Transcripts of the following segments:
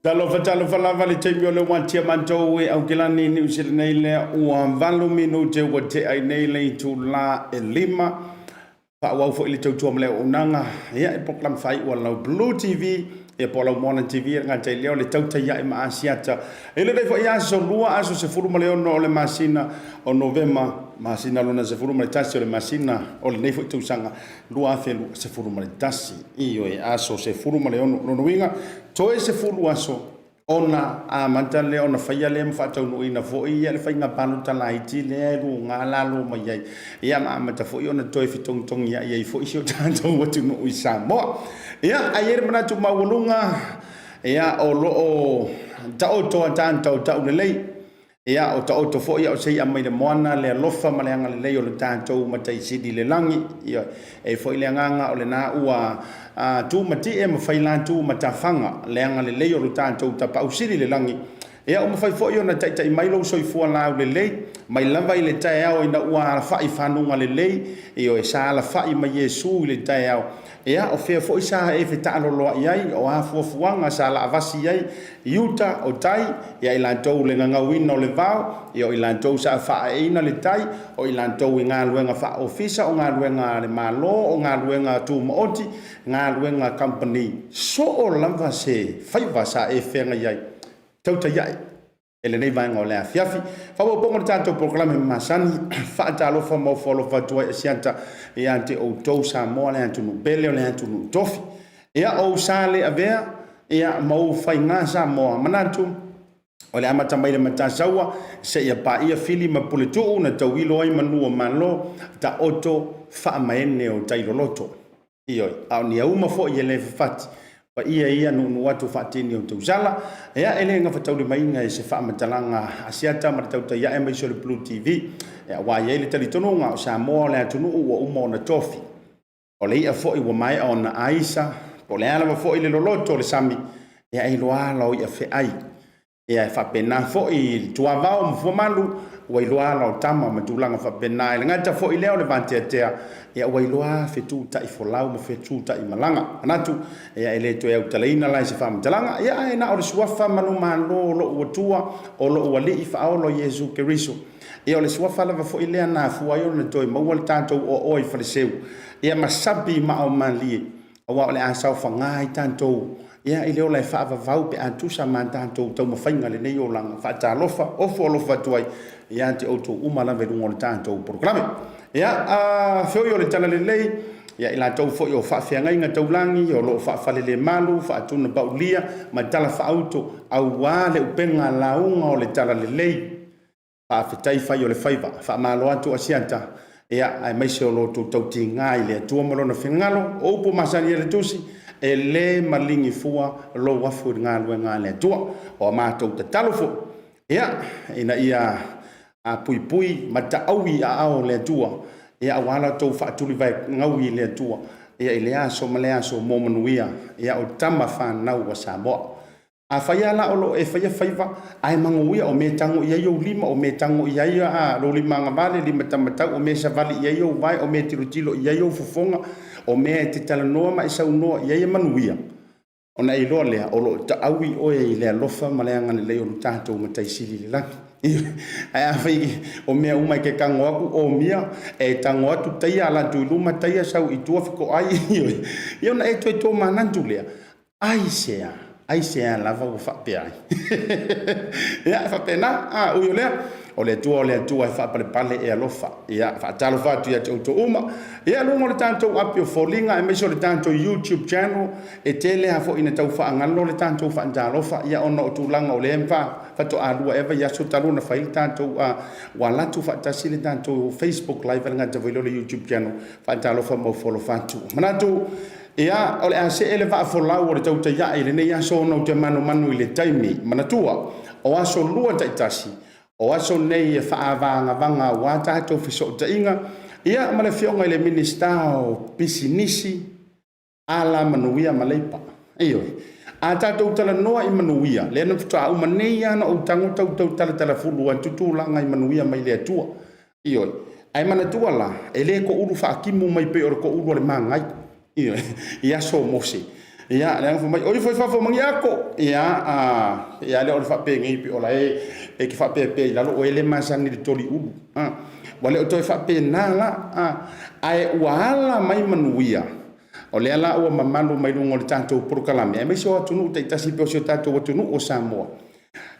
Talofa talofa lava le taimi o le watia matou e Aukilani Niu Sila nei lea ua 8 minute ua tea ai nei le itula e 5. Faaauau foi le tautua ma le auaunaga ia e program fai ua lau Blue TV ia po lau Moana TV e gata i lea o le tautai ae ma Asiata. E le foi aso 2 aso 16 o le masina o Novema, masina lona 11 o le masina o lenei foi tausaga 2011. Ioe, aso 16 lona uiga toe 10 aso ona amata lea ona faia lea ma faataunuuina foi ia le faiga palota laiti lea e luga lalo mai ai ia ma amata foi ona toe fetogitogiai ai foi si o tatou atunuu i Samoa. Ia, ae i ai le manatu maualuga ia o lo o taoto a tatou taulelei. Ia, o taoto foi a o se i'a mai le moana le alofa ma le agalelei o le tatou Matai Sili i le lagi. Ia, e i ai foi le agaga o lena ua tumatie ma fai latu matafaga le agalelei o lo tatou Tapaau Sili i le lagi. Ia, ua mafai foi ona taitai mai lou soifua laulelei, mai lava i le taeao ina ua alafai i fanuga lelei, ioe, sa alafai ma Iesu i le taeao. Ia, o fea foi sa e fetaaloloai ai, o a fuafuaga sa laavasi i ai i uta, o tai, ia i latou le gagauina o le vao, ia o i latou sa faaaeina le tai, o i latou i galuega faa-ofisa, o galuega a le Malo, o galuega tumaoti, galuega a kamupani, soo lava se faiva sa e feagai ai, tautai ae i lenei vaega o le afiafi. Faaopoopoga o le tatou polokalame masani, faatalofa ma ofo alofa atu ai Asiata ia te outou Samoa, le atunuu pele, o le atunuu tofi. Ia, o ou sa le avea, ia, ma ou faiga Samoa, manatu o le amata mai le Matasaua seia paia Fili ma Puletuu na tauilo ai manu o Malo, taoto faamaene o tai loloto. Ioe, a o ni auma foi e le fafati, paia ia nuunuu atu faatini o tausala. Ia, e le gafataulimaina e se faamatalaga Asiata ma le tautai ae aemaise o le Blue TV, aua e i ai le talitonuga o Samoa o le atunuu ua uma ona tofi. O le i'a foi ua maea ona aisa, po o le a lava foi le loloto o le sami, ia e iloa ala o i'a feai. Ia e faapena foi i le tuavao ma fuamalu, ua iloa ala o tama ma tulaga faapena. E le gata foi i lea o le vateatea, ia ua iloa fetuuta'i folau ma fetuuta'i malaga. Manatu, ia e le toe autalaina la i se faamatalaga, ia ae na o le suafa manumalo o lo'u Atua, o lo'u Alii faaola o Iesu Keriso. Ia o le suafa lava foi lea na afua ai ona toe maua le tatou oaoa i Faleseu, ia ma sapi maaomalie, aua o le a saofaga ai tatou ia i le ola e faavavau pe a tusa ma tatou taumafaiga i lenei olaga. Faatalofa, ofo alofa atu ai ia te outou uma lava i luga o le tatou polokalame. Ia, a feoi o le Talalelei, ia i latou foi o faafeagaiga taulagi o lo o faafalelemalu, faatunapaulia ma talafaauto aua le upega lauga o le Talalelei. Faafetai fai o le faiva. Faamalo atu Asiata, ia, aemaise o lo outou tautiga i le Atua ma Lona finagalo. O upu masani a le Tusi, e le maligi fua lou afu i le galuega a le Atua. O a matou tatalo foi, ia, ina ia puipui ma taaui i aao o le Atua, ia, aua la outou faatulivaegaui i le Atua, ia, i lea aso ma lea aso mo manuia, ia, o tama fanau a Samoa. Afai lava la o lo o e faia faiva ae manuia, o mea e tago i ai ou lima, o mea e tago i ai lou lima agavale, lima taumatau, o mea e savali i ai ou vae, o mea e tilotilo i ai ou fofoga, o mea e te talanoa ma e saunoa i ai e manuia, ona e iloa lea o lo o taaui oe i le alofa ma le agalelei o lo tatou Matai Sili i le lagi. Ae afai o mea uma e te tago atu omia, e tago atu taia ala atu i luma, taia sau i tua fetoai, ia ona e toe tomanatu lea, Aisea? Aisea lava ua faapea ai? Ia, e faapena. A, ui o lea, o le Atua o le Atua e faapalepale e alofa. Ia, faatalofa atu ia te outou uma. Ia, luga o le tatou api o foliga, aemaise o le tatou YouTube channel, e tele lava foi ina tau faagalo le tatou faatalofa, ia, ona o tulaga o lea faatoa lua ea vaiaso talu ona fai le tatou, a, ua alu atu faatasi le tatou Facebook live, ae le gata foi lea o le YouTube channel. Faatalofa ma ofo alofa atu. Manatu, Ia, o le a see le vaa folau o le tautai ae i lenei aso ona ou te manumanu i le taimi. Manatua, o aso lua taitasi, o aso nei e faaavagavaga aua tatou fesootaiga, ia, ma le Afioga i le Minisita o Pisinisi, Alamanuia ma Leipa. Ioe. A tatou talanoa i manuia, lea na faatoa uma nei lava ona ou tago tau talatalafulu atu tulaga i manuia mai le Atua. Ioe. Ae manatua la, e le toulu faatimu mai pei o le toulu a le magai. Ioe. I aso o Mose. Ia, leaga fai mai, o ifo i fafo ma ni ato. Ia, a, ia lea o le faapenei pei o la e, e te faapeapea i lalo, o e le masani i le toli ulu. A, ua le o toe faapena la. A, ae ua ala mai manuia. O lea la ua mamalu mai luga o le tatou polokalame, aemaise o atunuu taitasi pei o si o tatou atunuu o Samoa.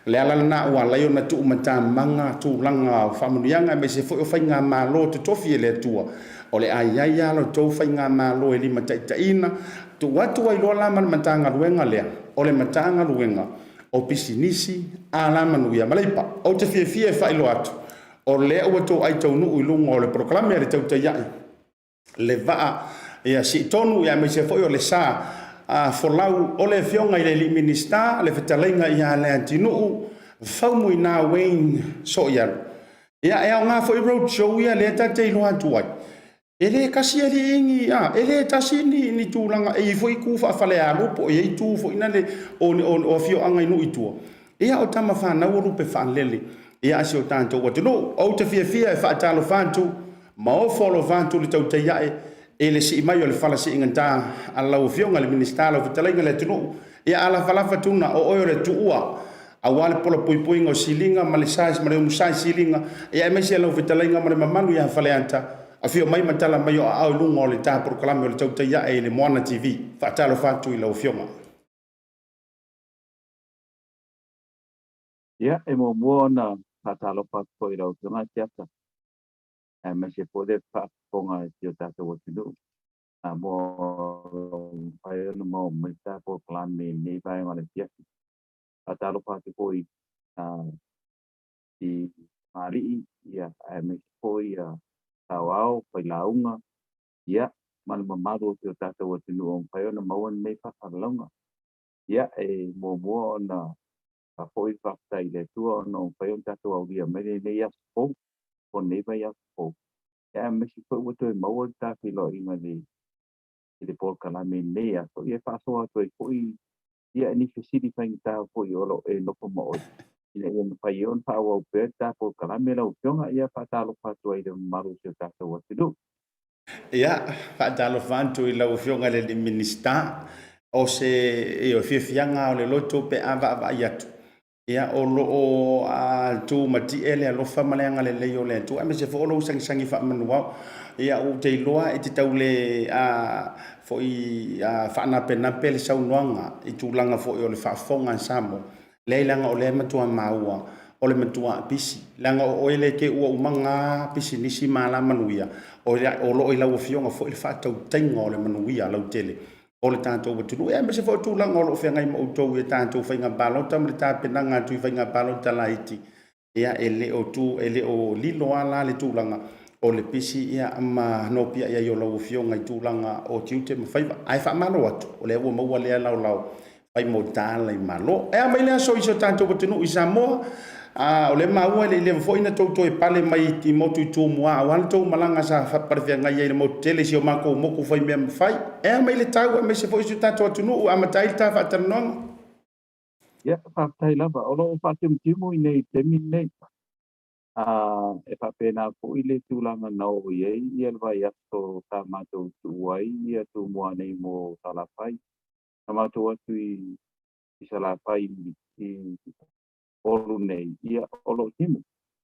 O le ala lena ua ala ai ona tuumatamaga tulaga o faamanuiaga aemaise foi o faigamalo totofi e le Atua. O le a i ai lava la outou faigamalo e limataitaiina, tuu atu ai loa la ma le Matagaluega lea, o le Matagaluega o Pisinisi, Alamanuia ma Leipa. Ou te fiafia e faailoa atu, o lea ua toai taunuu i luga o le polokalame a le Tautai Ae, le vaa ia siitonu aemaise foi o le sa folau o le Afioga i le Alii Minisita, le fetalaiga ia Leatinuu Faumuina Wayne Sooialo. Ia, e aoga foi road show ia lea ta te iloa atu ai, e le tasi alii ni, a, e le tasi ni, ni tulaga, e i ai foi itu faafalealu po o i ai itu foi na le o, o, o afioaga i nuu i tua. Ia, o tama fanau o lupe faalele ia a si o tatou atunuu. Ou te fiafia e faatalofa atu ma ofo alofa atu le tautai ae i le sii mai o le fala siigata a lau Afioga i le Minisita, lau fetalaiga i le atunuu. Ia alafalafa tuna o oe o le tuua aua le pola puipuiga o siliga ma le size ma le umusize siliga, ia aemaise lau fetalaiga ma le mamalu ia Faleata, afio mai ma tala mai o aao i luga o le ta polokalame o le tautai ae i le Moana TV. Faatalofa atu i lau Afioga. Ia, e muamua ona faatalofa atu foi i lau Afioga Tiata, aemaise foi le faafofoga a si o tatou atunuu. Samoa o lo o mafai ona maua mai sa polokalame i lenei vaega o le afiafi. Faatalofa atu foi i tamalii, ia, aemaise foi ia saoao, failauga, ia, ma le mamalu o si o tatou atunuu o mafai ona maua lenei faasalalauga. Ia, e muamua ona faafoi faafetai i le Atua ona ua mafai ona tatou aulia mai lenei aso fou, po o lenei vaiaso fou. Ia, aemaise foi ua toe maua le ta feiloaiga i le polokalame i lenei aso, ia e faasoa atu ai foi ia ni fesili faigata foi o lo o e nofo ma oe, ina ia mafai ai ona faaauau pea le ta polokalame lau Afioga. Ia, faatalofa atu ai i le mamalu o si o tatou atunuu. Ia, faatalofa atu i lau Afioga i le Minisita, o se fiafiaga o le loto pe a vaavaai atu, ia, o lo o tu matie le alofa ma le agalelei o le Atua, aemaise foi o lou sagisagi faamanuao. Ia, ou te iloa e te tau le foi faanapenape le saunoaga i tulaga foi o le faafofoga a Samoa. Leai, leaga o lea e matua maua o le matua pisi, leaga o oe le te ua uma ga pisinisi ma alamanuia, o lo o i lau Afioga foi le faatautaiga o le manuia lautele o le tatou atunuu, aemaise foi o tulaga o lo o feagai ma outou i a tatou faiga palota ma le tapenaga atu i faiga palota laiti. Ia, e le o tu, e le o lilo lava la le tulaga o le pisi ia ma nopiai ai o lau Afioga i tulaga o tiute ma faiva. Ae faamalo atu, o lea ua maua lea laolao fai mo tala i Malo. E a mai le aso i si o tatou atunuu i Samoa, a o lea maua e le i leva foi na tou toe pale mai i motu i Tumua aua le tou malaga sa palefeagai ai i le motu tele i si o makou moku fai mea ma fai. E a mai le tau aemaise foi si o tatou atunuu amata ai le ta faatalanoaga. Ia, faafetai lava. O lo o faatimutimu i nei taimi lenei. E faapena foi le tulaga na oo i ai ia le vaiaso sa matou tuu ai ia Tumua nei mo Salafai. Na matou atu i Salafai i Upolu nei, ia o lo o timu.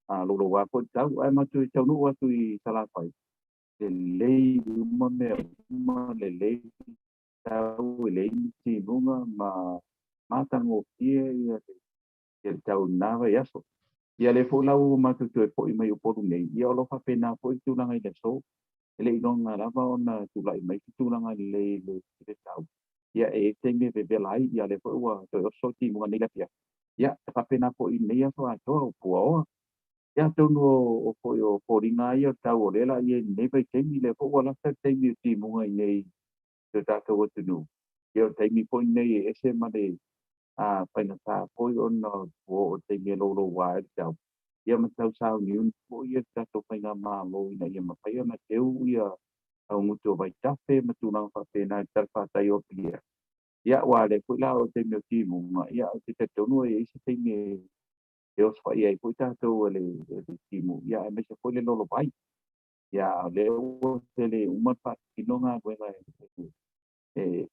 Louloua foi le tau, ae matou taunuu atu i Salafai, lelei uma mea uma, lelei tau, e leai ni timuga ma matagofie ia le tau i lena vaiaso. Ia lea foi la ua matou toe foi mai Upolu nei, ia o lo o faapena foi le tulaga i le aso. E le i iloga lava ona tulai mai se tulaga lelei i le tau. Ia e i ai taimi e vevela ai, ia lea foi ua toe oso timuga nei le afiafi. Ia e faapena foi i lenei aso atoa o puaoa. Ia atonu o foi o foliga ia o le tau o lea la i ai i lenei vaitaimi, lea foi ua lata le taimi o timuga i nei i o tatou atunuu. Ia o le taimi foi lenei e ese ma le faigata foi ona ua oo i le taimi e louloua ai le tau, ia ma tau sauniuni foi le tatou faigamalo ina ia mafai ona teu ia augutu o vaitafe ma tulaga faapena i le talafatai o Apia. Ia, aua o lea foi la o le taimi o timuga, ia ou te talitonu e i ai se taimi e osofai ai foi tatou e le timu, ia aemaise foi le lolovai. Ia, a o lea ua tele uma le faatino galuega e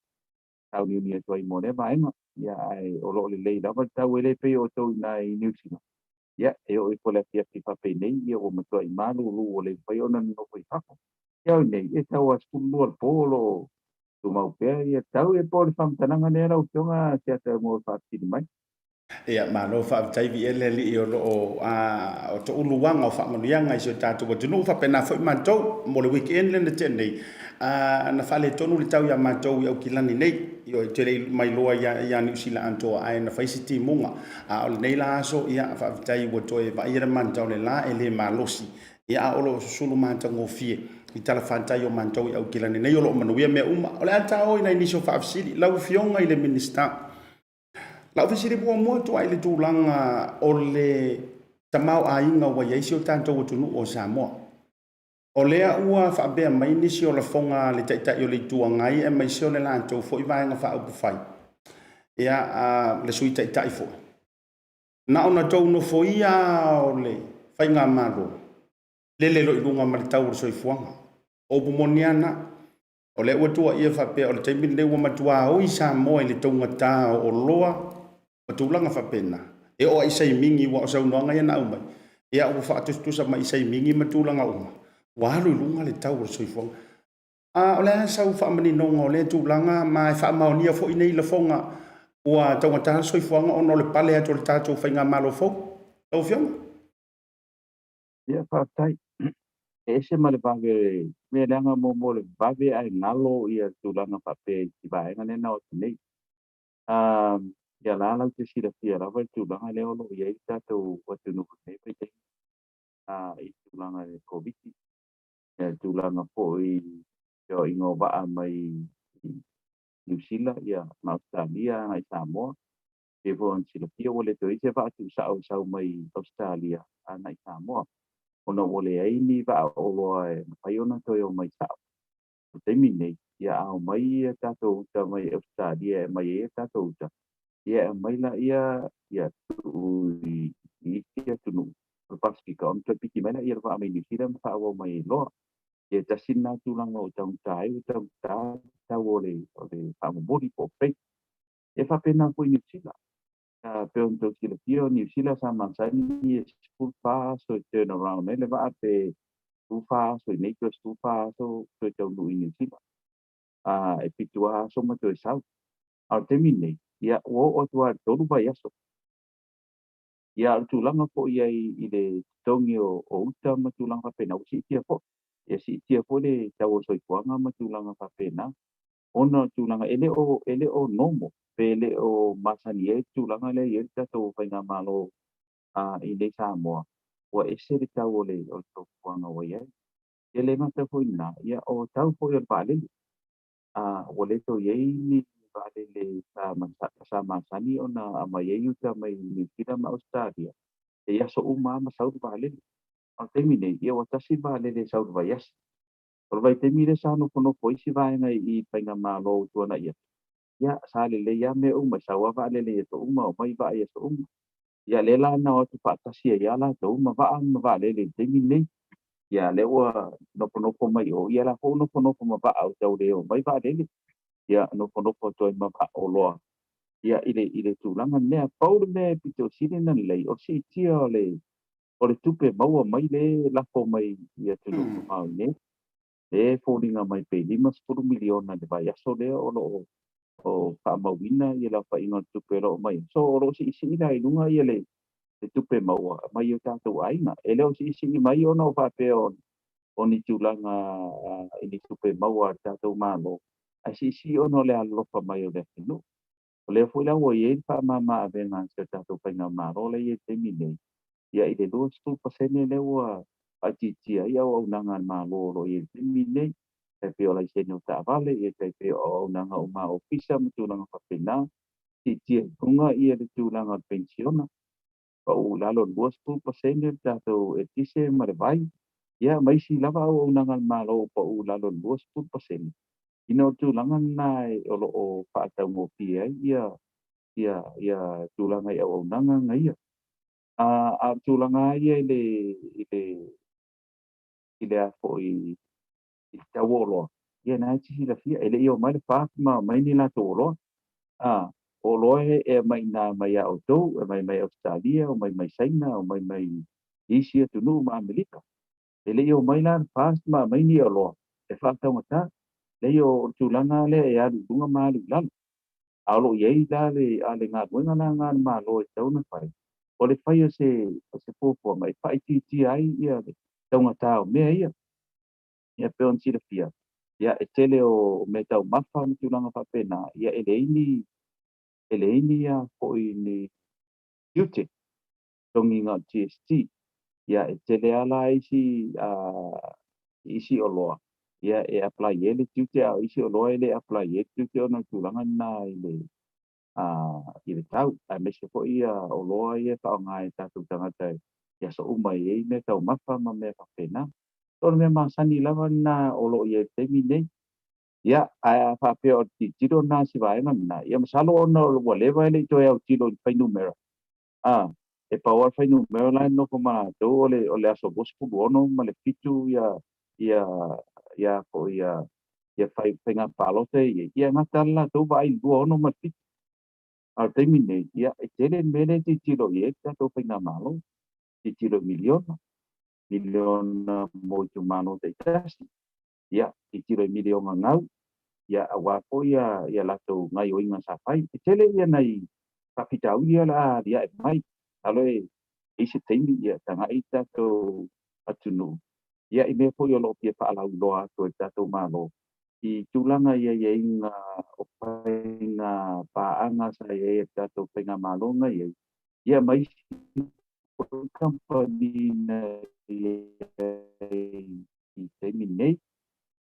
sauniuni atu ai mo lea vaega. Ia, ae o lo o lelei lava le tau, e le pei o outou i ina i Niu Sila. Ia, e oo ifo i le afiafi faapenei, ia ua matuai malulu ua le mafai ona nonofo i fafo. Ia o nei, e tau lava 12 o le po o lo o tumau pea ia tau. E po o le faamatalaga lea lau Afioga Siata mo le faafesili mai. Ia, malo faafetai viia le Alii o lo o o touluaga o faamanuiaga i si o tatou atunuu, faapena foi matou mo le weekend lea na tea nei, na faaletonu le tau ia matou i Aukilani nei, ioe, ou te le i mailoa ia Niu Sila atoa, ae na fai si timuga. A o lenei la aso, ia, faafetai ua toe vaaia le manutau o le la, e le malosi, ia, a o lo o susulu matagofie i talafatai o matou i Aukilani nei, o lo o manuia mea uma. O le a ta o i nai nisi o faafesili. Lau Afioga i le Minisita, Lau fesili muamua atu ai i le tulaga o le tamaoaiga ua i ai si o tatou atunuu o Samoa. O lea ua faapea mai nisi o lafoga a le Taitai o le Itu Agai aemaise o le latou foi Vaega Faaupufai, ia, le Sui Taitai foi. Na ona tou nofoia o le faigamalo, lele loa i luga ma le tau o le soifuaga. O upu moni lava na. O lea ua tuuaia faapea o le taimi lenei ua matua oi Samoa i le taugata o oloa ma tulaga faapena. E oo lava i saimigi, aua o saunoaga ia na aumai, ia ua faatusatusa mai i saimigi ma tulaga uma, ua alu i luga le tau o le soifuaga. A o le a sau faamaninoga o lea tulaga ma e faamaonia foi nei lafoga ua taugata le soifuaga ona o le pale atu o le tatou faigamalo fou? Lau Afioga? Ia, faafetai. E ese ma le vave, mea leaga muamua o le vave ae galo ia tulaga faapea i si vaega lea na o atu nei. Ia la lau te silafia lava le tulaga lea o lo o i ai le tatou atunuu i lenei vaitaimi i tulaga i le Koviti, ia le tulaga foi i feoaiga o vaa mai Niu Sila ia ma Ausetalia agai i Samoa. Pei foi ona silafia ua le toe i ai se vaa tuusao e sau mai Ausetalia agai i Samoa, ona ua leai ni vaa oloa e mafai ona toe omai sao. O le taimi lenei, ia a omai ia tatou uta mai Ausetalia e aumai ai a tatou uta, ia e aumai laia ia tuu i isi atunuu o le Pasefika ona toe piki mai laia i le vaa mai Niu Sila ma faaauau mai ai loa. Ia tasi lena tulaga ua taugata ai, ua taugata le tau o le faamomoli po o freight. E faapena foi i Niu Sila. Pei ona outou silafia, o Niu Sila sa masani e 14 aso e turn around ai le vaa pe 14 aso i nei toe 14 aso toe taunuu i Niu Sila. E 7 lava aso ma toe sau. A o le taimi lenei, ia, ua oo atu lava i le 3 vaiaso. Ia, a o le tulaga foi i ai i le totogi o uta ma tulaga faapena, ua siitia foi. Ia siitia foi le tau o le soifuaga ma tulaga faapena, ona o le tulaga e le o normal pe le o masani ai le tulaga lea e i ai le tatou faigamalo i inei i Samoa, ua ese le tau o le soifuaga ua i ai. E le gata foi i lena, ia o tau foi o le vaalele. Ua le toe i ai ni vaalele sa masani ona aumai ai uta mai Niu Sila ma Ausetalia, e i aso uma lava ma sau le vaalele. A o le taimi nei, ia ua tasi le vaalele e sau i le vaiaso. O le vaitaimi lea sa nofonofo ai isi vaega i i faigamalo ua tuanai atu, ia sa lelei lava mea uma, e sau lava vaalele i aso uma, omai vaa i aso uma. Ia lea la na o atu faatasi ai lava latou ma vaa ma vaalele i le taimi lenei. Ia lea ua nofonofo mai o, ia la foi ua nofonofo ma vaa ua tau le omai vaalele. Ia nofonofo atu ai ma vaa oloa ia i le tulaga lea. Pau le mea e pito sili ona lelei, o le siitia o le tupe maua mai le lafo mai i atunuu mamao i nei. E foliga mai pe $50 miliona i le vaiaso lea o lo o faamauina ia le aofaiga o le tupe o lo o aumai. So o lo o siisii la i luga ia le tupe maua mai o tatou aiga. E le o siisii mai ona o faapea o ni tulaga i ni tupe maua a le tatou Malo, ae siisii ona o le alolofa mai o le atunuu. O lea foi la ua i ai le faamama avega a si o tatou faigamalo lea e i ai i le taimi nei, ia i le 20% lea ua faaitiitia ai auaunaga a le Malo o lo o i ai i le taimi lenei, tai pei o laisene o taavale, ia tai pei o auaunaga uma a ofisa ma tulaga faapena, siitia i luga ia le tulaga o le penisiona, pau i lalo i le 20% le tatou eletise ma le vai, ia ma isi lava auaunaga a le Malo ua pau i lalo i le 20%. Ina o le tulaga lena o lo o faataugofie ai ia tulaga i auaunaga na ia. A o le tulaga ia i le a foi i le tau o oloa, ia na e te silafia, e le i omai le FAST ma aumai ni latou oloa. O oloa e aumai i ina mai ia outou, e aumai mai Ausetalia, aumai mai Saina, aumai mai isi atunuu ma Amerika. E le i omai la le FAST ma aumai ni oloa e faataugata. Leai, o le tulaga lea e alu i luga ma alu i lalo. A o lo o i ai la le galuega la na a le Malo e tatau ona fai, o le fai o se fuafuaga e faaitiitia ai ia le taugata o mea ia. Ia pei ona silafia, ia e tele o mea taumafa ma tulaga faapena, ia e leai ni foi ni tiute, totogiga o le GST. Ia e tele lava la isi oloa, ia e apply ai le tiute, a o isi oloa e le apply ai le tiute ona o le tulaga lena i le tau, aemaise foi ia oloa ia e faaaoga e tatou tagata i aso uma e i ai mea taumafa ma mea faapena. O le mea masani lava lena o lo o i ai i le taimi lenei. Ia, ae a faapea o le tilotilo lena a si vaega lena, ia masalo ona ua leva e le i toe autilo i le fuainumera. E pau lava le fuainumera la e nonofo ma latou o le aso 26 ma le 7 ia ia foi ia faiga palota ia gata le latou vaai i le 26 ma le 7. A o le taimi nei, ia, e tele le mea lea e tilotilo i ai le tatou faigamalo, tilotilo i miliona, miliona mo itumalo taitasi, ia, tilotilo i miliona gau, ia, aua foi ia latou gaioiga sa fai. E tele ia nai faafitauli ia o le a aliae mai. Alo e i se taimi ia tagai tatou atunuu ia i mea foi o lo o fia faalauiloa atu e le tatou Malo i tulaga i aiaiga o faiga paaga sa i ai e le tatou faigamalo na i ai, ia ma isi foi kamupani na i ai i taimi nei.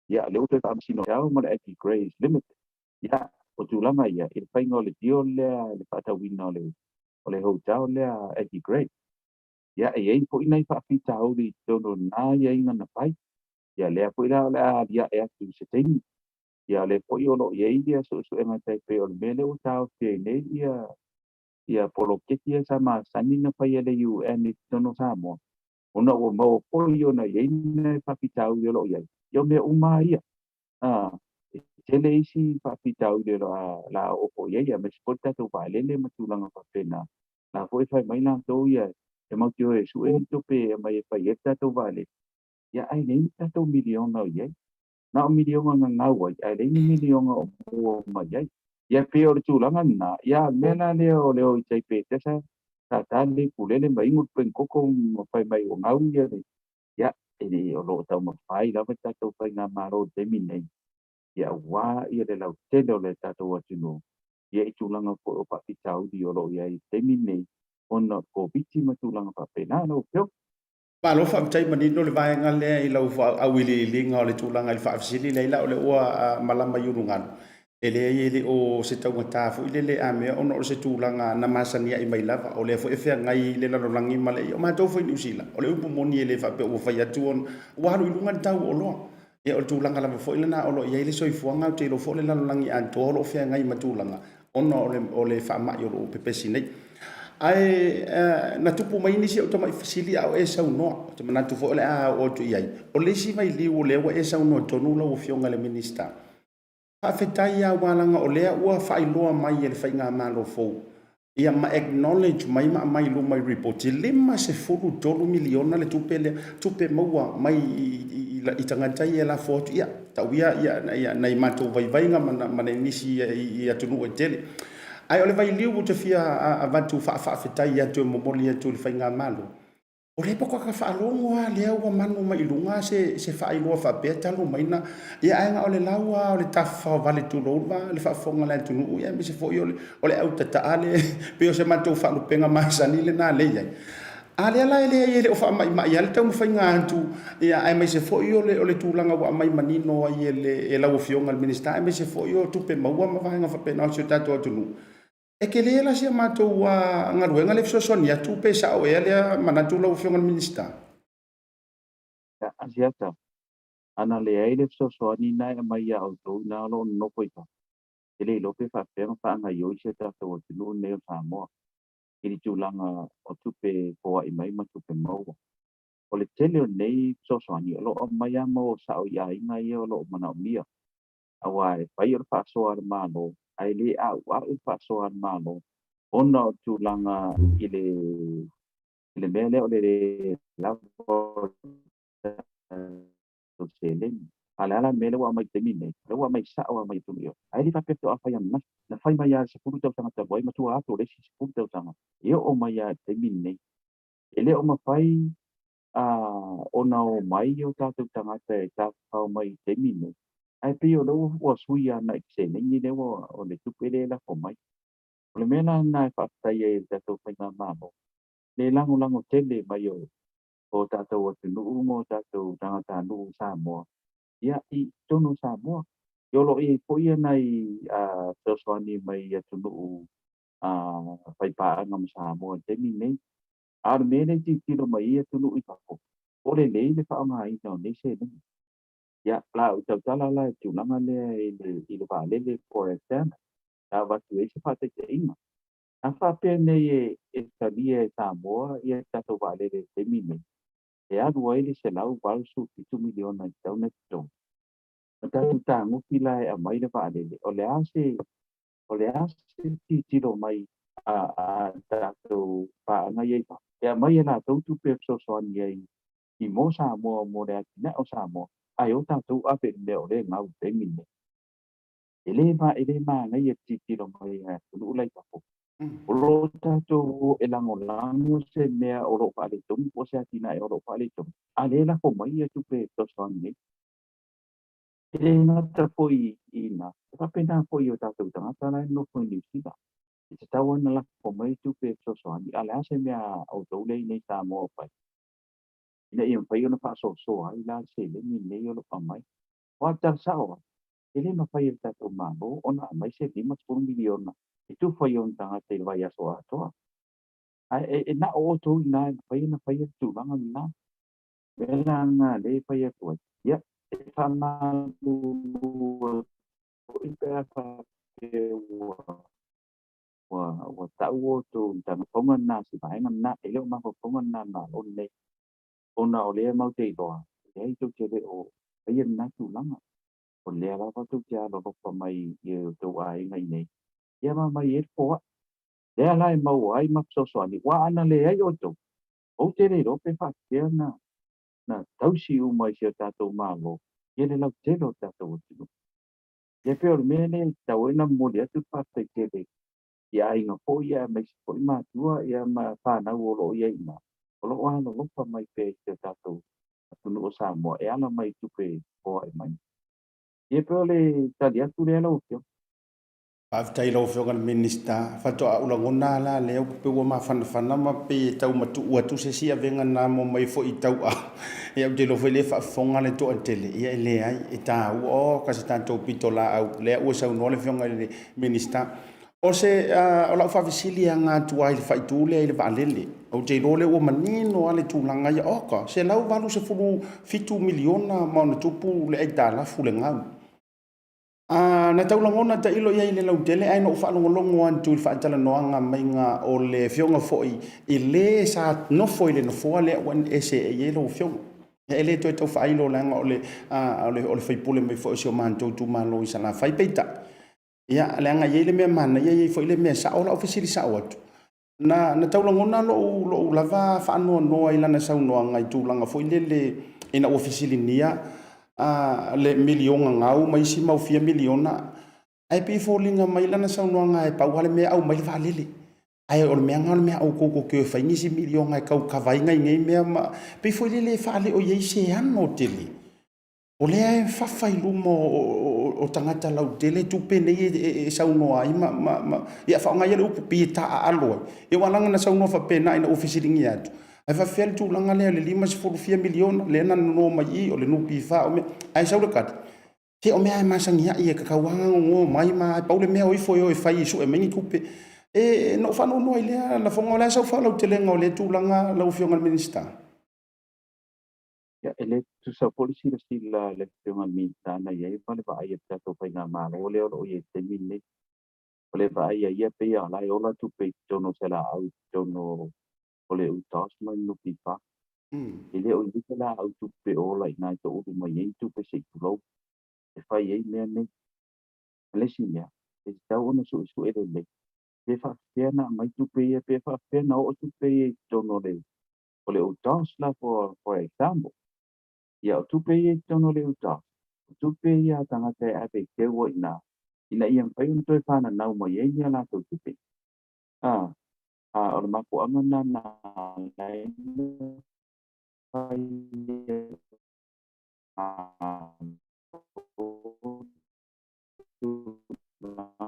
Ia, lea ua toe faamasino ma le Aggie Grays Limited. Ia, o tulaga ia i le faiga o le deal lea, le faatauina o le hotel lea Aggie Gray. Ia, e i ai foi nai faafitauli i totonu o lena aiaiga na fai. Ia, lea foi la o le a aliae atu i se taimi. Ia, o lea foi o lo o i ai ia suesuega tai pei o le mea lea ua taofia ai nei ia poloketi ia sa masani na fai e le UN i totonu o Samoa, ona ua maua foi ona i ai nai faafitauli o lo o i ai. Ia, o mea uma lava ia. E tele isi faafitauli o la oo foi i ai, aemaise foi le tatou vaalele ma tulaga faapena. La foi e fai mai latou ia e matou te o e sue ni tupe e aumai e fai ai le tatou vaalele. Ia, ae leai ni tatou miliona o i ai. Na o miliona gagau ai, ae leai ni miliona o maua mai ai. Ia, pei o le tulaga lena. Ia, o le mea la lea o le o i tai Petesa, tata le ukulele ma inu le penikoko ma fai mai ua gau ia le. Ia, e le o lo o taumafai lava le tatou faigamalo i le taimi nei, ia aua ia le lautele o le tatou atunuu, ia i tulaga foi o faafitauli o lo o i ai i le taimi nei ona o Koviti ma tulaga faapena lau Afioga. Malo faafetai, manino le vaega lea i lau auiliiliga o le tulaga i le faafesili lea la o lea ua malama i ulugalu. E leai, e le o se taugata foi lele a mea ona o se tulaga na masani ai mai lava. O lea foi e feagai le lalolagi ma le o matou foi i Niu Sila. O le upu moni, e le faapea ua fai atu ona ua alu i luga le tau o oloa. Ia, o le tulaga lava foi lena o lo o i ai le soifuaga, ou te iloa foi o le lalolagi atoa o lo o feagai ma tulaga ona o le faamai o lo o pepesi nei. Ae na tupu mai nisi o tamai fesili a o e saunoa, ou te manatu foi o le a oo atu i ai. O le isi vailiu o lea ua e saunoa tonu lau Afioga i le Minisita, faafetai lava leaga o lea ua faailoa mai e le faigamalo fou ia ma acknowledge mai ma aumai i luma i report e $53 miliona le tupe lea, tupe maua mai i tagata ia e lafo atu, ia tau ia nai matou vaivaiga ma nai nisi i atunuu e tele. Ae o le vailiu ou te fia avatu faafaafetai atu e momoli atu i le faigamalo, o lea faatoa faalogo lava lea ua manu mai i luga se faailoa faapea talu mai na ia, ae na o le lau lava o le tafafao tulou le faafofoga a le atunuu, ia aemaise foi o le autataa le pei o se matou faalupega masani lena lea i ai. A lea la e leai, e le o faamaimai lava le taumafaiga atu, ia, aemaise foi o le tulaga ua aumai manino ai e lau Afioga i le Minisita, aemaise foi o tupe maua ma vaega faapena o si o tatou atunuu. E tele la si a matou galuega le fesoasoani atu pe sao ea lea manatu lau Afioga i le Minisita? Ia, Asiata, ana leai le fesoasoani na e aumai ia outou ina o lo o nonofo i fafo, e le iloa pe faapea ona faagaioi si o tatou atunuu lenei o Samoa i le tulaga o tupe foai mai ma tupe maua. O le tele o nei fesoasoani o lo o aumai lava maua sao i aiga ia o lo o manaomia. Aua e fai o le faasoa a le Malo, ae le auau le faasoa a le Malo ona o tulaga i le mea lea o le le lava o seleni. A o le a la le mea lea ua aumai i le taimi lenei? Lea ua aumai sao lava mai atunuu i o. Ae le faapea faatoa fai ananafi. Na fai mai lava i le 10 tausaga talu ai ma tua atu o le isi 10 tausaga e oo mai lava i le taimi lenei. E le o mafai ona o mai o tatou tagata e tafafao mai i le taimi lenei. Ae pei o lea ua sui agai i seleni lea ua o le tupe lea e lafo mai. O le mea la lena e faafetai ai i le tatou faigamalo, le lagolago tele mai o tatou atunuu ma o tatou tagatanuu o Samoa, ia, i totonu o Samoa. O lo o i ai foi nai fesoasoani mai atunuu faipaaga ma Samoa i le taimi lenei. A o le mea lea e tilotilo mai ai atunuu i fafo, o lelei le faaaogaina o nei seleni. Ia, la ou tautala la i le tulaga lea i le vaalele, for example, e avatu ai se faataitaiga. A faapea nei e talia e Samoa ia tatou vaalele i le taimi lenei, e alu ai le $187 miliona e tatau ona totogi, ma tatou tagofi la e aumai le vaalele, o le a se o le a se tilotilo mai a tatou paaga ia i fafo, e aumai e latou tupe e fesoasoani ai i mo Samoa, mo le atinae o Samoa, ae o tatou ave i le mea o lea e gau i le taimi lenei. E le manaia le tilotilo mai a atunuu la i fafo. O lo o tatou e lagolago se mea o lo o faaletonu po o se atinae o lo o faaletonu, a lea e lafo mai ia tupe e fesoasoani ai. E le gata foi i ina, e faapena foi i o tatou tagata la e nonofo i Niu Sila. E tatau ona lafo mai tupe e fesoasoani, a o le a se mea a outou lea i inei i Samoa o fai, ina ia mafai ona faasoasoa ai la le seleni lenei o lo o aumai. Aua o le tala sao lava, e le mafai e le tatou Malo ona aumai se $50 miliona e tufa i ona tagata i le vaiaso atoa. Ae e na o outou i ina e mafai ona faia le tulaga lena. O le mea la lena lea e fai atu ai, ia, e faamalulu atu foi pe a faapea ua tau outou i mafaufauga lena, si vaega lena, e le o mafaufauga lena a le Malo lenei, ona o lea matou te iloa, leai tou te le o faia lena tulaga. O lea lava tou te alolofa mai i o outou aiga i inei, ia ma aumai ai le foai. Lea la e maua ai ma fesoasoani, aua ana leai outou, ou te le iloa pe faapefea na tausi uma i si o tatou Malo ia le lautele o le tatou atunuu. Ia pei o le mea lea e tatau ai ona momoli atu le faafetai tele i aiga foi aemaise foi matua ia ma fanau o lo o i ai i ina, o lo o alolofa mai pea i si o tatou atunuu o Samoa e ala mai i tupe e foai mai. Ia pei o le tali atu lea lau Afioga. Faafetai i lau Afioga i le Minisita. Faatoa ou lagona lava la lea pei ua mafanafana ma pei e tau matuu atu se isi avega na mo mai foi i tauau. Ia ou te iloa foi lea e faafofoga le toatele, ia e leai, e taua, o ka se tatou pitolaau, lea ua saunoa le Afioga i le Minisita. O se, o lau faafesili e aga atu lava i le faaitu lea i le vaalele. Ou te iloa lea ua manino lava le tulaga ia, oka, $187 miliona ma ona tupu le aitalafu le gau. Na tau lagona tailo i ai i le lautele ae na ou faalogologo atu i le faatalanoaga maiga o le afioga foi i le sa nofo i le nofoa lea ua ese i ai lau afioga. E le toe tau faailo leaga o le, o le sui usufono mai foi o si o matou itumalo i Salafai. Peitai, ia, leaga e i ai le mea manaia, e i ai foi le mea sao. O lau fesili sao atu, na tau lagona lou lava faanoanoa i lana saunoaga i tulaga foi lele ina ua fesiligia le miliona gau ma isi mau fia miliona, ae pei e foliga mai lana saunoaga e pau lava le mea aumai le vaalele. Ae o le mea lena o le mea a outou tou te o e fai nisi miliona e tau kava ai nai nei mea ma pei foi lele e faaleo i ai se ano tele. O lea e fafa i luma o tagata lautele tupe nei e saunoa ai ma ia faaaoga ia le upu pei e taaalo ai. Ia ua ala ona saunoa faapena ina ua fesiligia atu, ae faapefea le tulaga lea o le 50 fia miliona lea na nono mai i i o le NPF o mea, ae sau le tali, se o mea lava e masani ai e tatau lava ona nono mai ma pau le mea o ifo e o e fai e sue mai ni tupe. E na ou faanoanoa ai lea lafoga, o le a sau faalautelega o lea tulaga lau Afioga i le Minisita? Ia, e le tutusa foi le silasila a le Afioga i le Minisita na i ai ma le vaai a le tatou faigamalo lea o lo o i ai i le taimi lenei. O le vaai a ia pei o la e ola tupe i totonu o se laau i totonu o le UTOS ma le NPF. E le o i ai se laau tupe ola i ina e toulu mai ai ni tupe se i tulou e fai ai mea nei. O le isi mea, e tatau ona suesue lelei pe faapefea ona aumai tupe ia, pe faapefea ona oo tupe ia i totonu o le o le UTOS la for example. Ia o tupe ia i totonu o le UTOS, o tupe ia a tagata e ave e keu ai i ina, ina ia mafai ona toe fananau mai ai ni a latou tupe. A, a o le mafuaaga lena na ala ai ona fai tulaga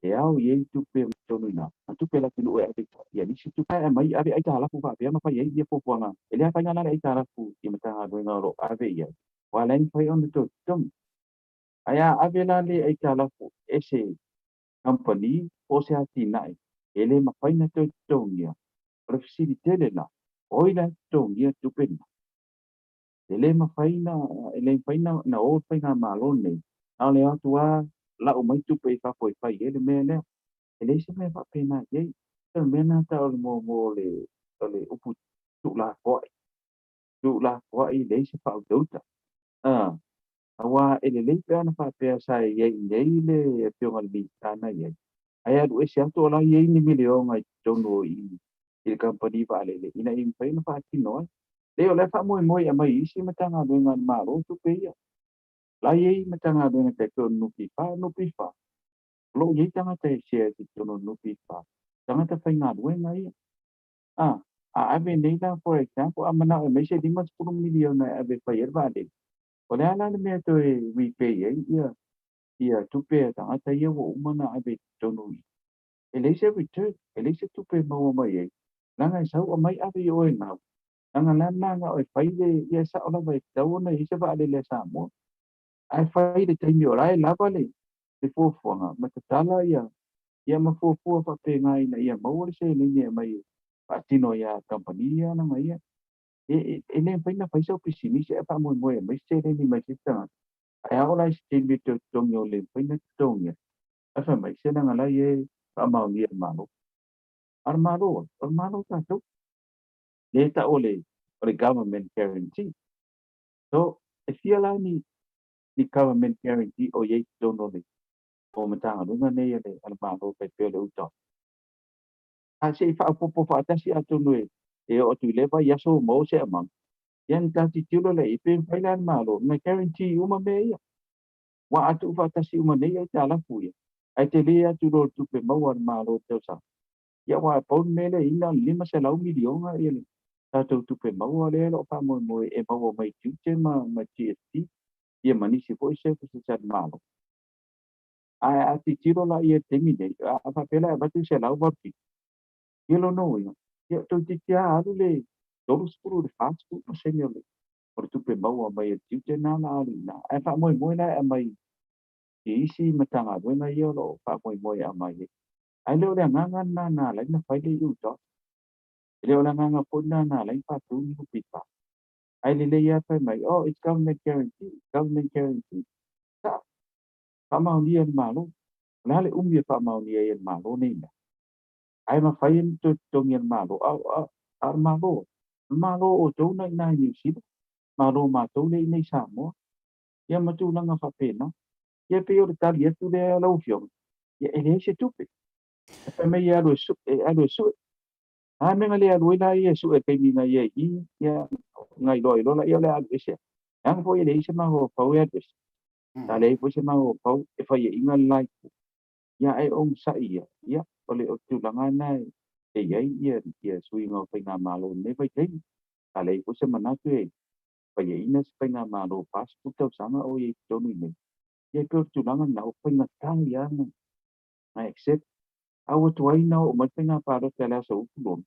e ao i ai tupe i totonu i ina, a tupe a le atunuu e ave i nisi tupe e aumai ave aitalafu faapea ma fai ai ia fuafuaga. E le afaina la le aitalafu i Matagaluega o lo o ave i ai, aua o la e mafai ona toe totogi. Ae a ave la le aitalafu e se kamupani po o se atinae e le mafai ona toe totogia, o le fesili tele la, o ai la e totogia tupe na? E le mafai na e le mafai na o le faigamalo lenei, na o le o atu lava lau mai tupe i fafo e fai ai le mea lea. E leai se mea faapena i ai. O le mea lena tau o le muamua o le upu tuulafoai. Tuulafoai leai se faautauta. Aua e lelei pe ana faapea sa i ai nei le afioga i le Minisita na i ai, ae alu ese atu o la e i ai ni miliona i totonu o i i le kamupani vaalele ina ia mafai ona faatino ai. Leai o la e faamoemoe e aumai i isi Matagaluega a le Malo tupe ia. O la e i ai Matagaluega tai pei o le NPF, NPF, o lo o i ai tagata e shares i totonu o le NPF, tagata faigaluega ia. A, a ave nei la for example, a manao e aumai se $50 miliona e ave e fai ai le vaalele, o le a la le mea e toe repay ai ia ia tupe a tagata ia ua uma ona ave i totonu i i? E leai se return, e leai se tupe e maua mai ai, leaga e sau aumai ave i o e gau, leaga la na na o e fai le, ia e sao lava e tatau ona i ai se vaalele a Samoa. Ae fai i le taimi o la e lava le le fuafuaga ma tatala ia ia ma fuafua faapena ina ia maua le seleni e aumai e faatino ai a kamupani ia leaga ia e e le mafai ona fai sau pisinisi ae faamoemoe e aumai se seleni mai se isi tagata ae a oo la i se taimi e toe totogi o le mafai ona totogia ae fai mai se leaga la ia e faamaonia e le Malo. A o le Malo ai? O le Malo tatou. Lea e tau o le o le government guarantee. So e fia la ni ni government guarantee o i ai i totonu o le o Matagaluega nei a le a le Malo tai pei o le UTOS. A se i faaopoopo faatasi atonu e e oo atu i lea vaiaso ua maua se amount, ia ona ta tilotilo lea i ai pe mafai la e le Malo ona guarantee uma mea ia. Aua a tuufaatasi uma nei aitalafu ia, ae tele atu loa le tupe maua a le Malo i le tausaga, ia aua e pau le mea lea e i ai na o le $500 miliona le tatou tupe maua lea o lo o faamoemoe e maua mai tiute ma GST ia ma nisi foi services a le Malo. Ae a tilotilo la i ai i le taimi nei, a faapea la e avatu le 187, ia lona uiga, ia toeitiiti lava alu le 30 i le 40% o le tupe maua mai e le tiute lena o le a alu i ina. Ae faamoemoe la e aumai i isi Matagaluega ia o lo o faamoemoe e aumai ai. Ae le o le agaga lena na ala ai ona fai le UTOS. E le o le agaga foi lena na ala ai ona faatu le NPF. Ae lelei lava fai mai, oh, it's government guarantee, government guarantee. Sao, faamaonia e le Malo. O le a le umi e faamaonia ai e le Malo nei mea? Ae mafai ona toe totogi e le Malo. A, a, a o le Malo, o le Malo o outou na i ina i Niu Sila, Malo matou lea i inei i Samoa. Ia ma tulaga faapena. Ia pei o le tali atu lea lau Afioga, ia e leai se tupe. E fai mai e alu e sue, e alu e sue. A mea na le alu ai la ia e sue i le taimi na i ai i i, ia na iloa ai loa laia o le a alu ese ai. Leaga foi e leai se mafaufau e alu ese. Sa leai foi se mafaufau e faiaina le la itu. Ia ae onosai ia, ia o le tulaga lena e i ai ia ia suiga o faigamalo i lenei vaitaimi. Sa leai foi se manatu e faiaina se faigamalo 40 tausaga o i ai i totonu i inei. Ia e pei o le tulaga lena ua faigata ia na accept. A ua tuai ona oo mai le faiga palota i le aso 26,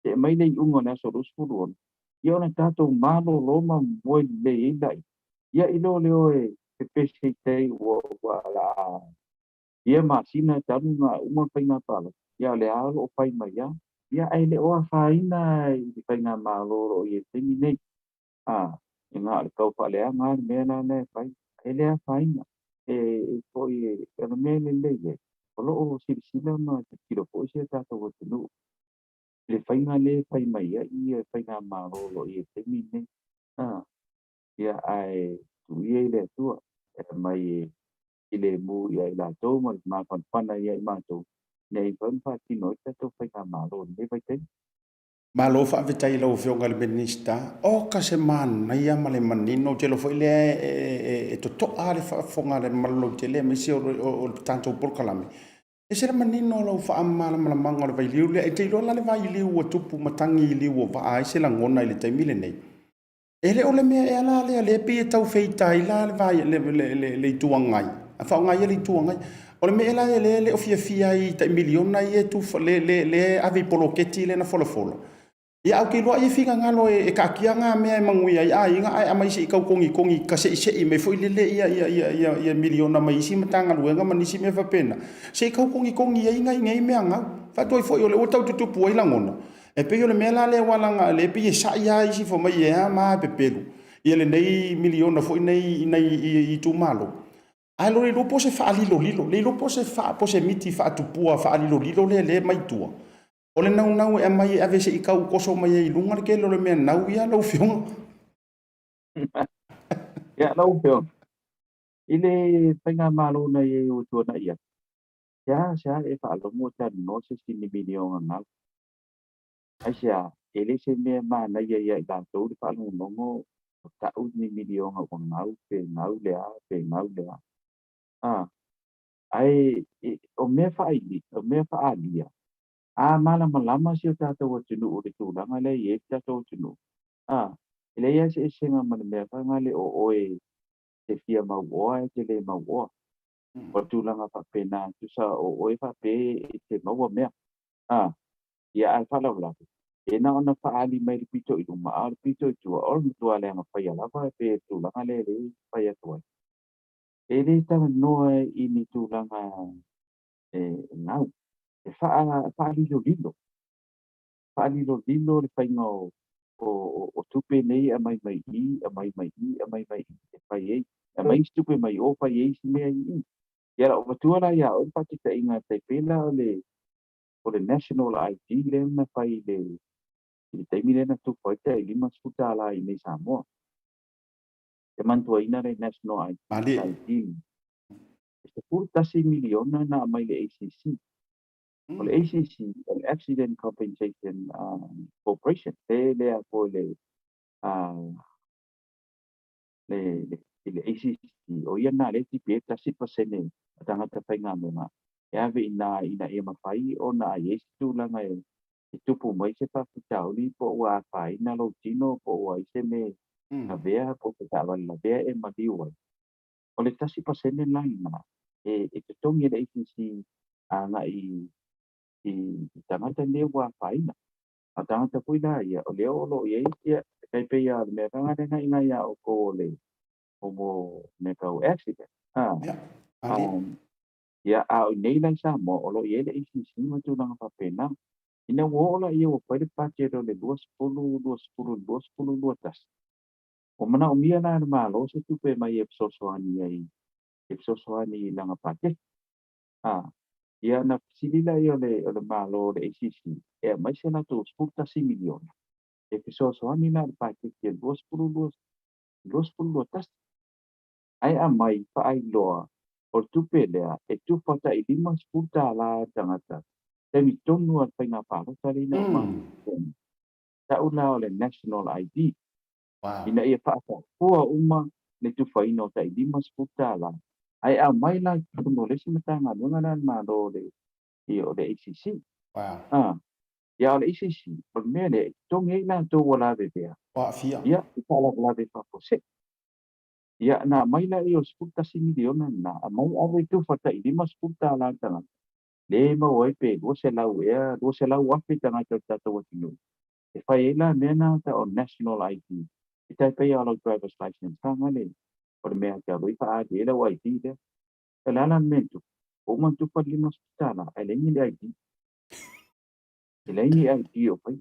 se'e mai le iuga o le aso 26, ia ona tatou malolo ma moe lelei ai laia, ia i lo le o e pepese i tai ua ua o le a fia masina talu ona uma le faiga palota, ia o lea o lo o fai mai lava. Ia ae le o afaina i le faigamalo o lo o i ai i le taimi nei. A, e na o le tau faaleaga lava le mea la lea e fai. E le afaina. E foi o le mea lelei ai, o lo o silasila ma tilotilo foi si o tatou atunuu i le faiga lea e fai mai ai le faigamalo o lo o i ai i le taimi lenei. A, ia ae tuu ia i le Atua e aumai e filemu ia i latou ma le mafanafana ia i matou ina ia mafai ona faatino ai le tatou faigamalo i lenei vaitaimi. Malo faafetai i lau Afioga i le Minisita. Oka se manaia ma le manino. Ou te iloa foi lea e totoa le faafofoga a le mamalu lautele aemaise o le tatou polokalame. E ese le manino o lau faamalamalamaga o le vailiu lea. E te iloa la le vailiu ua tupu matagi i liu o vaa ai se lagona i le taimi lenei. E le o le mea ea la lea, lea e pei e tau feita ai la le Itu Agai, a faaaoga ia le Itu Agai. O le mea ea la lea e le o fiafia ai i tai miliona ia e tufa, lea e ave i poloketi lea na folafola. Ia ae ou te iloa ai e finagalo e taatia na mea e manuia ai aiga ae aumai se i tau togitogi taseisei mai foi lele ia miliona mai isi Matagaluega ma nisi mea faapena, se i tau togitogi ai nai nei mea gau. Faatuai foi o lea ua tau tutupu ai lagona, E pei o le mea la lea aua leaga o lea e pei e sa'i lava isi fai mai e a ma e pepelu ia lenei miliona foi nei i nai itumalo. Ae lo le iloa po o se faalilolilo, le iloa po o se faa, po o se miti faatupua faalilolilo lea lea e mai tua. O le naunau e aumai e ave se i tau toso mai ai i luga le tele o le mea nau ia lau Afioga. Ia, lau Afioga, i le faigamalo na i ai ua tuanai atu, seasea e faalogo o talanoa se isi ni miliona gau. Aisea? E le se mea manaia ia i latou le faalogologo o tau ni miliona ua gau pe gau le a pe gau le a. A, ae o mea faaili, o mea faaalia, a malamalama si o tatou atunuu i le tulaga lea e i ai le tatou atunuu, a, e leai lava se eseesega ma le mea foi lea o oe e te fia mauoa ae te le mauoa. O le tulaga faapena, tusa o oe faapea e te maua mea. A, ia ae faalavelave, e na ona faaali mai le pito i luma, a o le pito i tua, o le matua leaga faia lava pe le tulaga lea e fai atu ai. E le talanoa i ni tulaga e gau, e faalilolilo, faalilolilo le faiga o tupe nei e aumai mai i, aumai mai i, aumai mai i, e fai ai, aumai isi tupe mai o, fai ai isi mea i i. Ia o lau avatua la ia oe le faataitaiga tai pei la o le National ID lea na fai i le taimi lea na tufa ai le tai $50 i inei i Samoa. E manatuaina le National ID. E $11 miliona na aumai le ACC. O le ACC, o le Accident Compensation Corporation, le lea foi le ACC, o ia na le tipi e 1% o tagata faigaluega e ave i ina ina ia mafai ona ai ai se tulaga e tupu mai se faafitauli po ua afaina lou tino po ua ai se mea lavea po o se taavale lavea e maliu ai. O le 1% la lena e totogi e le ACC agai i tagata nei ua afaina. A o tagata foi la ia, o lea o lo o i ai, ia, tai pei lava o le mea foi lea na iga ia outou o le o mea tau accident. Ia, a o inei la i Samoa, o lo o i ai le ACC ma tulaga faapena. Ina ua oo la ia ua fai le budget o le 20, 20, 20, 21. Ua manaomia la e le Malo se tupe mai e fesoasoani ai, e fesoasoani i lana paketi. A, ia na fesili la o le Malo o le ACC, e aumai se latou $11 miliona, e fesoasoani la i le paketi e 20, 20, 21. Ae aumai faailoa o le tupe lea e tufa tai $50 le tagata taimi tonu a le faiga palota lea ina uma. Tau la o le National ID. Ina ia faafua uma le tufaina o tai $50. Ae aumai la i totonu o le isi Matagaluega la a le Malo o le ACC. Ah, ia o le ACC, o le mea lea e totogi ai latou ua lavevea. O aafia. Ia, i faalavelave faafuasei. Ia, na aumai la ia o $11 miliona lena, aumai ave tufa tai $50 le tagata. Le maua ai pe 200 ea, 200,000 tagata o le tatou atunuu. E fai ai la mea na ta o National ID. E tai pei o lau driver's license ka le o le mea te alo i faaali ai lau ID lea. O le ala le mea tupu, ua uma ona tufa le $50, ae leai ni le ID. E leai ni ID o fai.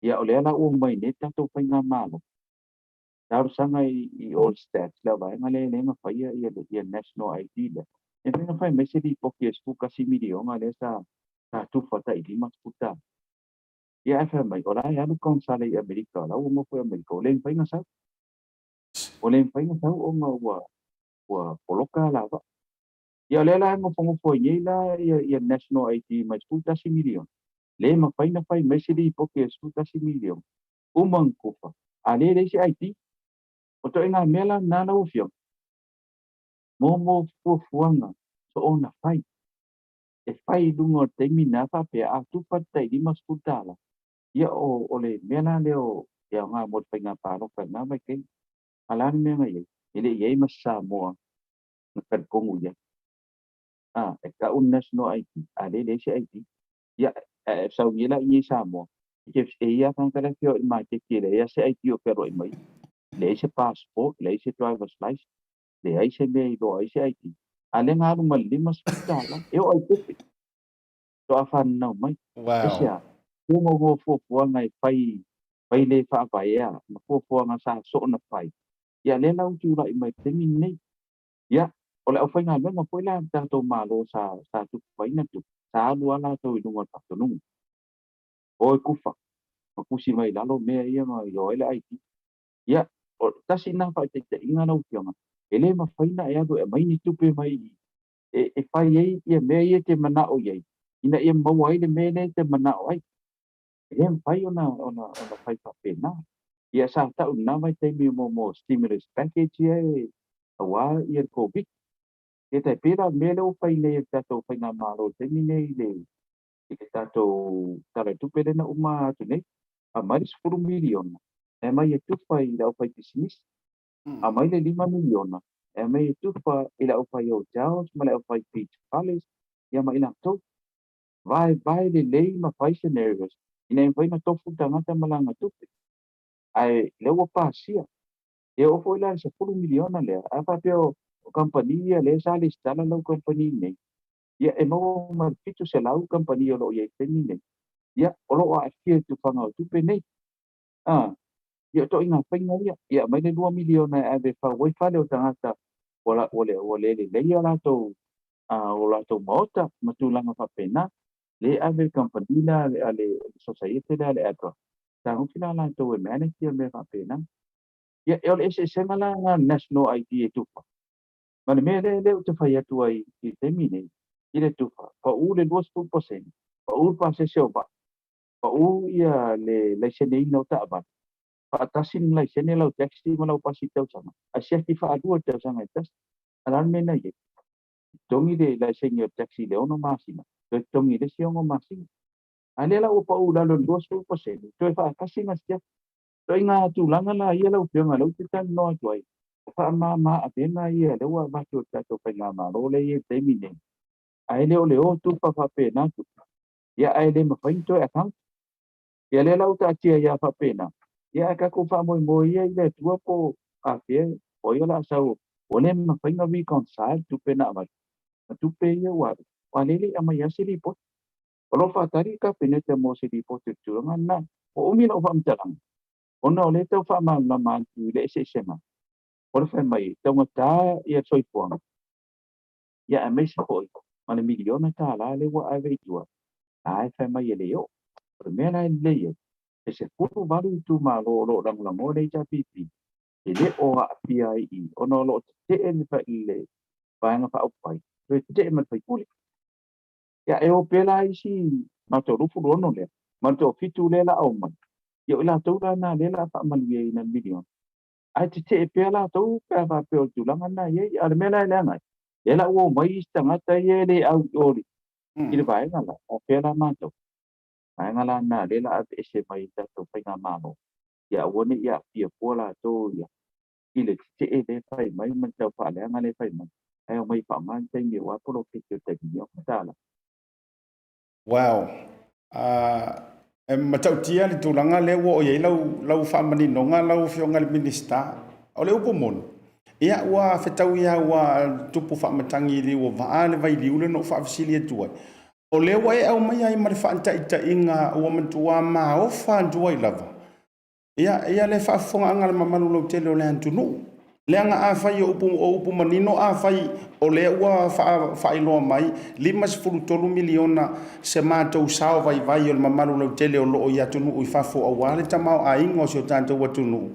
Ia, o lea la ua mai nei tatou faigamalo. Talosaga i all stats le vaega lea lea na faia ia National ID lea. E mafai ona fai mai se lipoti e $11 miliona lea sa tufa tai $50. Ia ae fai mai, o la e alu konesale i Amerika, o la ua nofo i Amerika, ua le mafai ona sau. Ua le mafai ona sau ona ua poloka lava. Ia o lea la e nofonofo ai nei la ia National ID mai $11 miliona. Le mafai ona fai mai se lipoti e $11 miliona. Uma ona tufa, a lea e leai se ID. O ituaiga mea la lena lau Afioga. Mo fuafuaga soona fai. E fai i luga o le taimi na faapea a tufa le tai $50. Ia o le mea la lea o e aoga mo le faiga palota i lena vaitaimi. A la le mea na i ai? E le i ai ma se Samoa na talitonu i ai. A, e tau le National ID, a lea e leai se ID. Ia, e saunia la i nei Samoa. E ia tagata la e feoai i le maketi e leai se ID o fealuai mai. Leai se passport, leai se driver's license, leai se mea i loa ai se ID. A lea na alu ma le $50, e oo ai tupe. Toa whanau mai. Aisea, mo fuafuaga e fai, fai le faavaea, ma fuafuaga sa soona fai. Ia lea la ua tulai mai le taimi lenei. Ia, O le aufaigaluega foi la a le tatou Malo sa sa tufaina tupe, sa alu lava latou i luga o le faatonuga. O e tufa ma tusi mai i lalo mea ia ma iloa ai le ID. Ia, o le tasi lena faataitaiga lau Afioga, e le mafai ona e alu e aumai ni tupe mai i i e fai ai ia mea ia e te manao i ai, ina ia maua ai le mea lea e te manao ai. E le mafai ona ona ona fai faapena. Ia sa tau i lena vaitaimi mo mo stimulus package ia e aua ia le Covid. Ia tai pei la o le mea lea ua fai nei e le tatou faigamalo i le taimi nei i le i le tatou Tala o le Tupe lea na uma atu nei, aumai le $10 miliona e aumai e tufa i le aufaipisinisi, aumai le $5 miliona e aumai e tufa i le aufai hotels ma le aufai beach fales ia ma i latou. Vaevae lelei ma fai scenarios ina ia mafai ona tofu le tagata ma lana tupe. Ae lea ua pasia. E oo foi la i le $10 miliona lea, a faapea o kamupani ia lea sa lesitala lau kamupani nei, ia e maua ma le 700 kamupani o lo o i ai i le taimi nei, ia o lo o aafia i tufaga o tupe nei. A, ia o ituaiga faiga ia, ia aumai le $2 miliona e ave e fau ai fale o tagata ua ua le lelei a latou o latou maota ma tulaga faapena, lea e ave i le kamupani lea a le sosaiete lea a le ADRA, tagofi la latou e manage ia mea faapena. Ia, o le eseesega la lena o le national ID e tufa ma le mea lea lea ou te fai atu ai i le taimi nei i le tufa, pau le 20%, pau le pasese o vaa, pau ia le laiseneina o taavale, faatasi le laisene lau taxi ma lau pasi i le tausaga, ae siaki faalua i le tausaga e tasi. A o le a le mea na i ai? Totogi le laisene o le taxi i le 6 masina, toe totogi i le isi 6 masina. A lea la ua pau i lalo i le 20%, toe faatasi na siaki. Ituaiga tulaga la ia lau Afioga lea ou te talanoa atu ai, o faamama avega ia lea ua avatu e le tatou faigamalo lea e i ai i le taimi nei, ae le o le o tufa faapena tupe, ia ae le mafai ona toe account. Ia lea la ua taatia ai lava faapena, ia ae tatou faamoemoe ia i le Atua po o afea o ai o le a sau, ua le mafai ona reconcile tupe na avatu ma tupe ia ua alu, aua lea e le i aumai lava se lipoti. O lo o faatali le Kapeneta mo se lipoti o le tulaga lena. Ua umi lau faamatalaga ona o lea e tau faamalamalama atu i le eseesega o le fai mai e taugata ia le soifuaga, ia aemaise foi ma le miliona tala lea ua ave i tua, a e fai mai e le oo. O le mea la e lelei ai, e 18 itumalo o lo o lagolagoa le HRPP e le o aafia ai i i ona o lo o tetee le Vaega Faaupufai toe tetee ma le faipule. Ia e o pea la isi matou 26 lea ma le toafitu lea la omai, ia o i latou la na lea la faamanuiaina i le miliona. Ae tetee pea latou pe a faapea o le tulaga lena e i ai. A o le mea la e leaga ai, lea la ua omai isi tagata ia e le au i o i le vaega la, o fea la matou? Vaega la lena lea la aveese mai e le tatou faigamalo, ia aua ne i aafia fua latou ia i le tetee lea e fai mai ma le tau faaleaga lea e fai mai, ae omai e faaaoga le taimi aua poloketi o le taimi $1. Wow. E matautia le tulaga lea ua oo i ai lau, lau faamaninoga lau Afioga i le Minisita. O le upu moni, ia ua fetaui lava ua tupu faamatagi i liu o vaa le vailiu lea na ou faafesili atu ai. O lea ua e aumaia ai ma le faataitaiga ua matua maofa atu ai lava Ia, ia le faafofogaaga a le mamalu lautele o le atunuu. Leaga afai o upu, o upu manino, afai o lea ua faailoa mai $53 miliona se matou sao vaivai o le mamalu lautele o lo o i atunuu i fafo aua le tamaoaiga o si o tatou atunuu,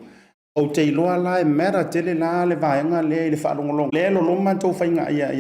ou te iloa la e matter tele la le vaega lea i le faalogologo. Lea e loloma tou faiga ia.